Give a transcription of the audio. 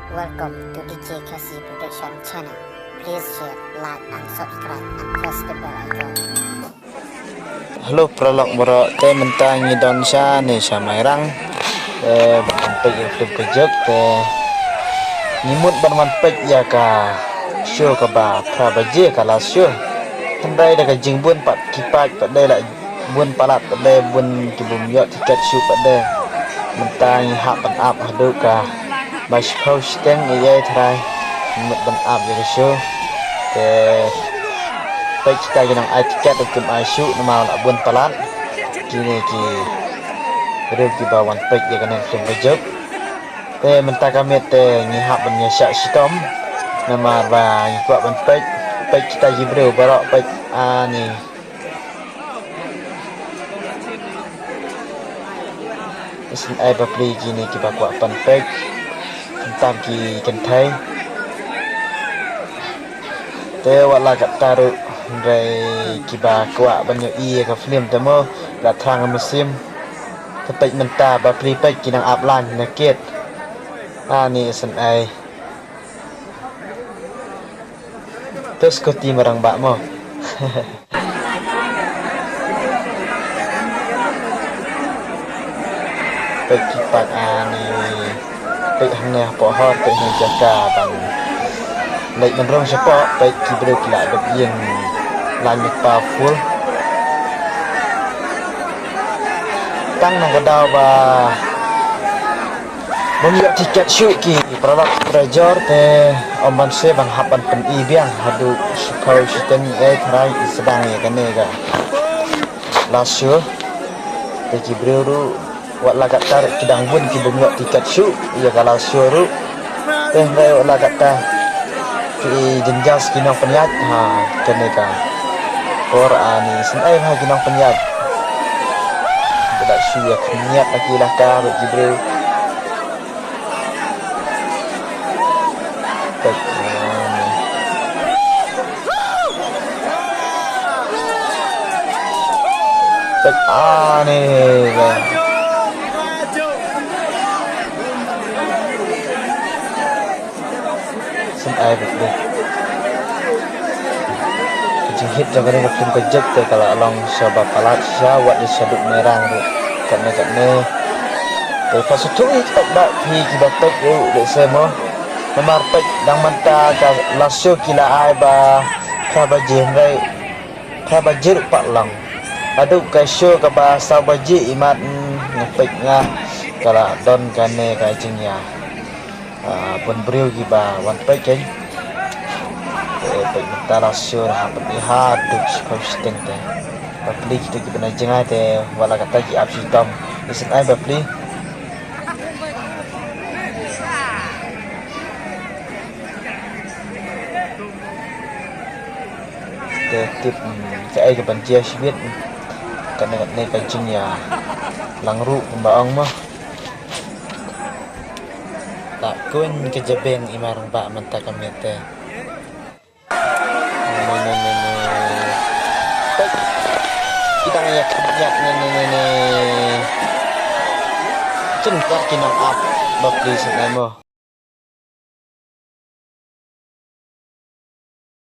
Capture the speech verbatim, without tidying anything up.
Welcome to D J Khasi Production Channel. Please share, like and subscribe and press the bell icon. Hello paralok baroh, te mynta ngi don shane sha Mairang. Te ban peit ïa ka film Ka Juk, te ngi mut ban wan peit ïa ka show kaba phra baje, ka last show. Hynrei da ka jingbun pat ki paid pat de la bun palat pat de, bun ki bym ïoh tiket shuh pat de. Mynta ngi hap ban ap haduh kaba shiphew shiteng ïa tharai. Ngi mut ban ap ïa ka show. Te peit kita ki nong ai tiket ruh kim ai shuh namar la bun palat. Kine ki briew kiba wan peit ïa kane ka film Ka Juk. Te mynta ka miet te ngi hap ban ïa shah shitom namar ba ngi kwah ban peit, peit kita ki briew baroh, peit ani. Isynei bapli kine kiba kwah ban peit khamtam ki kynthei. Te wat la katta ruh, hynrei kiba kwah ban ïohi ïa ka film te mo, la thrang mynsiem. Te peit mynta bapli, peit ki nang ap line na gate. Ani isynei. Te scooty marang ba mo. Peit ki paid ani. Peit hangne hapoh hor, peit hangne jaka ban leit ban rung shapoh, peit ki briew ki la dep ïeng line powerful. Tang na ka daw ba bym ïoh tiket shuh ki paralok parajor te ym banse ban hap ban pyni biang haduh shiphew shiteng ïa tharai ki sdang ïa kane ka last show. Te ki briew ruh wat la katta ruh ki dang bun ki bym ïoh tiket shuh ïa ka last show ruh. Te hynrei wat la katta ki jynjar ki nongpynïaid ha kane ka por ani, isynei ha ki nongpynïaid. Ki da shu ïa khyndiat na ki laka bad ki briew. Peit, um, peit, ah, ni, ni, ni. Isynei bapli. Ka jinghit jong kane ka film Ka Juk te ka la long shaba palat shisha, wat ïa shaduh Mairang ruh katne katne. Te pha sngewthuh ïa ki paidbah phi kiba peit ruh lehse mo. Namar peit dang mynta ka last show ki la ai ba phra baje hynrei phra baje ruh pat long. Haduh ka show kaba saw baje imat, mm, nga peit nga ka la don kane ka jingïa. Ah, bun briew kiba wan peit kein. Te peit mynta la shu hap ïa haduh shiphew shiteng te. Bapli kita kiba na jngai te wat la katta ki ap shitom. Isynei bapli. Te tip, mm, kaei kaban jia shibit. Kane, kane ka jingïalang ruh kumba ong mo. La khun ka jabeng i marang ba mynta ka miet te. Ne, ne, ne, ne. Peit. Ki dang ïa khyndiat ne, ne, ne, ne. Jin kwah ki nang ap. Bapli isynei mo.